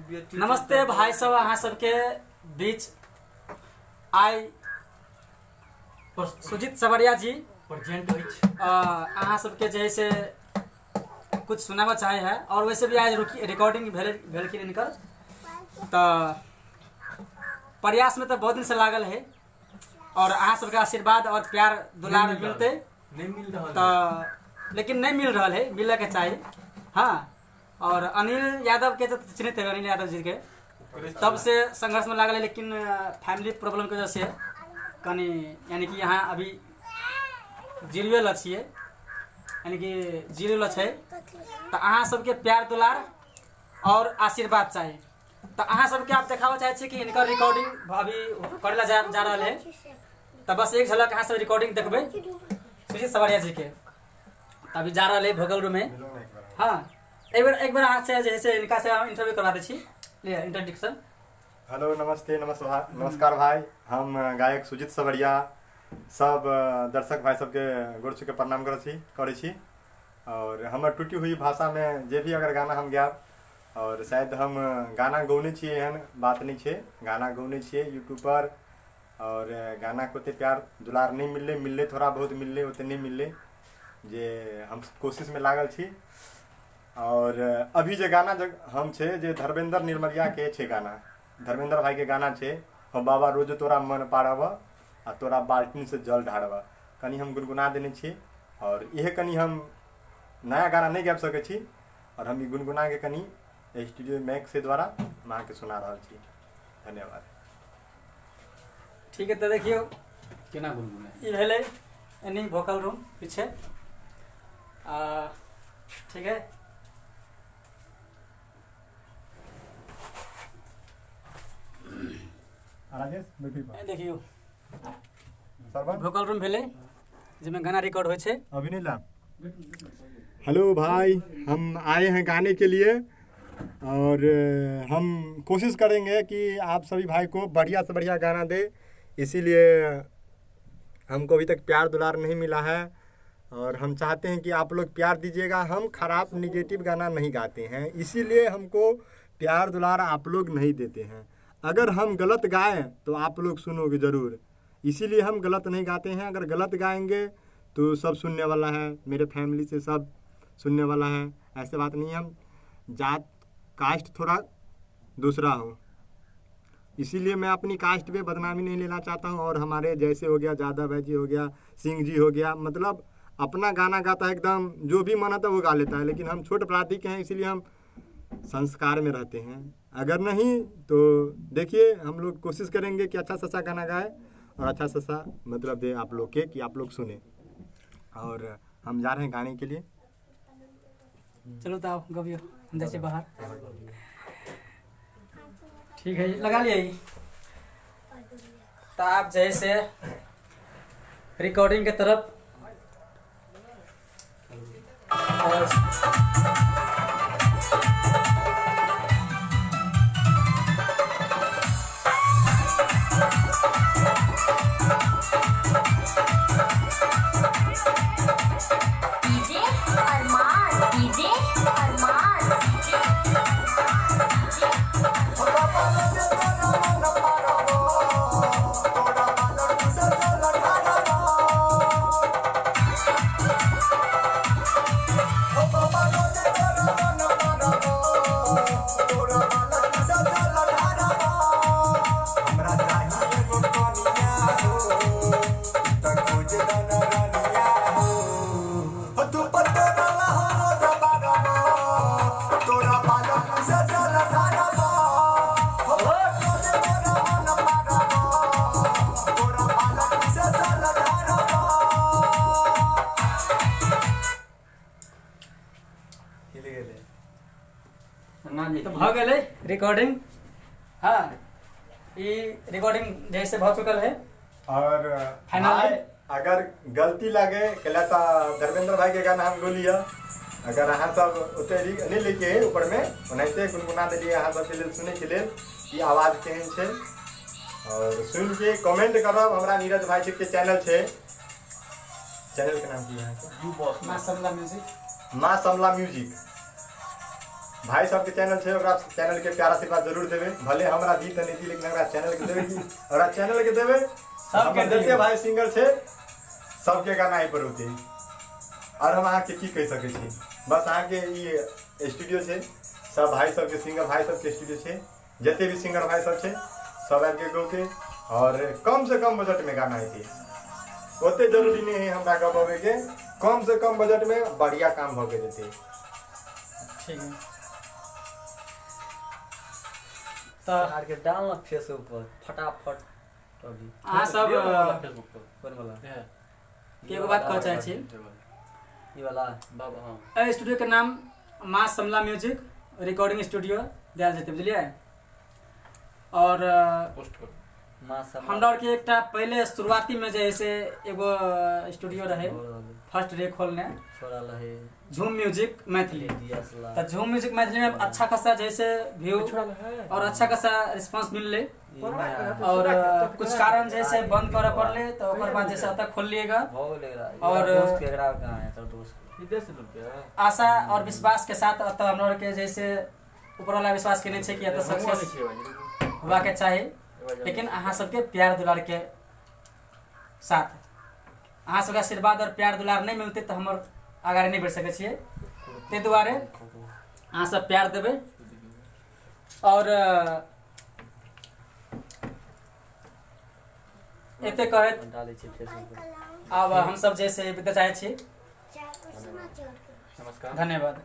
नमस्ते भाई सब, अहाँ सबके बीच आइ सुजीत सवरिया जी प्रेजेंट अछि। अहाँ सबके जे है से कुछ सुनाबऽ चाहे है और वैसे भी आज रिकॉर्डिंग भेल भेलखिन हिनकर, तऽ प्रयासमे तऽ बहुत दिनसँ लागल है और अहाँ सबके आशीर्वाद और प्यार दुलार नहीं मिल मिलतै नहीं मिल रहल है। तऽ लेकिन नहीं मिल रहल है, मिलऽके चाही। हाँ, और अनिल यादव के तऽ चिन्हैत हेबै, अनिल यादव जी के तब से संघर्ष में लागल है, लेकिन फैमिली प्रॉब्लम के वजह से कनि यानी कि यहाँ अभी जीरो ल छियै, यानी कि जीरो ल छै। तऽ अहाँ सबके प्यार दुलार और आशीर्वाद चाही। तऽ अहाँ सबके आब देखाबऽ चाहै छी कि हिनकर रिकॉर्डिंग अभी करै लए जा रहल है। तऽ बस एक झलक अहाँ सब रिकॉर्डिंग देखबै सुजीत सवरिया जी के। तऽ अभी जा रहल है भोकल रूम में। हाँ, एक बेर अहाँ से जे है से हिनका से हम इंटरव्यू करवा दै छी। लिअ इंट्रोडक्शन। हेलो, नमस्ते, नमस्कार, नमस्कार भाई। हम गायक सुजीत सवरिया सब दर्शक भाई सबके गोर छू के प्रणाम करै छी। और हमर टूटी हुई भाषा में जे भी अगर गाना हम गायब, और शायद हम गाना गौने छियै, एहन बात नहि छै, गाना गौने छियै यूट्यूब पर। और गाना के ओते प्यार दुलार नहि मिललै, मिललै थोड़ा बहुत मिललै, ओते नहि मिललै जे हम कोशिशमे लागल छी। और अभी जे गाना जे हम छै जे धर्मेंद्र निर्मलिया के छै गाना, धर्मेंद्र भाई के गाना छै हम बाबा रोज तोरा मन पाड़ब आ तोरा बाल्टीन से जल ढारब, कनि हम गुनगुना देने छी। और इहे कनि हम नया गाना नहि गाबि सकै छी और हम ई गुनगुना के कनि स्टूडियो मैक से द्वारा हम अहाँके सुना रहल छी। धन्यवाद। ठीक है, तऽ देखियौ केना गुनगुना ई भेलै एनी वोकल रूम पीछे। ठीक है, राजेश बैठी पर। देखियौ सरवन वोकल रूम भेलै जाहिमे गाना रिकॉर्ड होइ छै। अभी नहीं ला। हेलो भाई, हम आए हैं गाने के लिए और हम कोशिश करेंगे कि आप सभी भाई को बढ़िया से बढ़िया गाना दे। इसीलिए हमको अभी तक प्यार दुलार नहीं मिला है और हम चाहते हैं कि आप लोग प्यार दीजिएगा। हम खराब निगेटिव गाना नहीं गाते हैं, इसीलिए हमको प्यार दुलार आप लोग नहीं देते हैं। अगर हम गलत गाएं तो आप लोग सुनोगे ज़रूर, इसीलिए हम गलत नहीं गाते हैं। अगर गलत गाएंगे तो सब सुनने वाला है, मेरे फैमिली से सब सुनने वाला है, ऐसे बात नहीं है। हम जात कास्ट थोड़ा दूसरा हूँ, इसीलिए मैं अपनी कास्ट पे बदनामी नहीं लेना चाहता हूँ। और हमारे जैसे हो गया जादव भाई जी हो गया, सिंह जी हो गया, मतलब अपना गाना गाता है एकदम, जो भी मन आता है वो गा लेता है। लेकिन हम छोट जाति के हैं, इसीलिए हम संस्कार में रहते हैं। अगर नहीं तो देखिए हम लोग कोशिश करेंगे कि अच्छा से अच्छा गाना गाए और अच्छा से अच्छा मतलब दे आप लोग के कि आप लोग सुने। और हम जा रहे हैं गाने के लिए। चलो तो आप गबियो, हम जाइ छी बाहर। ठीक है, लगा लिया ई। तो आप जैसे रिकॉर्डिंग के तरफ और DJ Arman, DJ Arman, DJ तऽ भऽ गेलै रिकॉर्डिंग। हाँ, ई रिकॉर्डिंग जैसे भऽ चुकल है। और फाइनल भाई, अगर गलती लागे कहला तऽ धर्मेंद्र भाई के गाना हम गोलिया, अगर अहाँ सब ओते नहीं लिखे ऊपर में ओनाहिते गुनगुना देलियै अहाँ सबके लेल सुनैके लेल कि आवाज केहन छै। और सुन के कमेंट करब। हमरा नीरज भाई के चैनल छै, चैनल के नाम की है? You boss. माँ समला म्यूजिक। माँ समला म्यूजिक, भाई सबके चैनल छै, ओकरा चैनल के प्यार आशीर्वाद जरूर देबै। भले हमरा दी तऽ नहि दी, लेकिन हमरा चैनल के देबै। हमरा चैनल के देबै। सबके हमर जते दियौ। भाई सिंगर छै, सबके गाना एहि पर होतै। आओर हम अहाँके की कहि सकै छी? बस अहाँके ई स्टूडियो छै, सब भाई सबके, सिंगर भाई सबके स्टूडियो छै। जते भी सिंगर भाई सब छै, सब आबि के गौतै आओर कम से कम बजट में गाना हेतै। ओते जरूरी नहि है हमरा गबाबैके, कम से कम बजट में बढ़िया काम भऽ के जेतै। ठीक है तऽ आर के डाल ना फेसबुक पर फटाफट अभी। अहाँ सब फेसबुक पर। कोन वाला? के एगो बात कहऽ चाहै छी। ई वाला। बाबा, हाँ। एहि स्टूडियो के नाम माँ समला म्यूजिक रिकॉर्डिंग स्टूडियो देल जेतै, बुझलियै? आओर पोस्ट कर। माँ सब। हमरा आरके एकटा पहिले शुरुआतीमे जे है से एगो स्टूडियो रहै, फर्स्ट रे खोलने छोड़ा लहे। झूम म्यूजिक मैथिली। दिया। तऽ झूम म्यूजिक मैथिलीमे अच्छा खासा जैसे व्यू और अच्छा खासा रिस्पॉन्स मिललै और कुछ कारण जैसे बंद करऽ पड़लै, तऽ ओकर बाद जैसे एतऽ खोललिएगा। भऽ गेलै एकरा। और- दोस्त के एकरा कहाँ है तोर दोस्त? विदेश से लुके। आशा और विश्वास के साथ एतऽ हमरा आरके जैसे ऊपर वाला विश्वास केने छै कि एतऽ सक्सेस होबाके चाही, लेकिन अहाँ सबके प्यार दुलार के साथ, अहाँ सबके आशीर्वाद और प्यार दुलार नहि मिलतै तऽ हमर आगाड़ी नहि बढ़ि सकै छियै। ताहि दुआरे अहाँ सब प्यार देबै। और एते कहैत डालै छी फेसबुक पर। आब हमसब जैसे विदा चाहै छी। नमस्कार। धन्यवाद।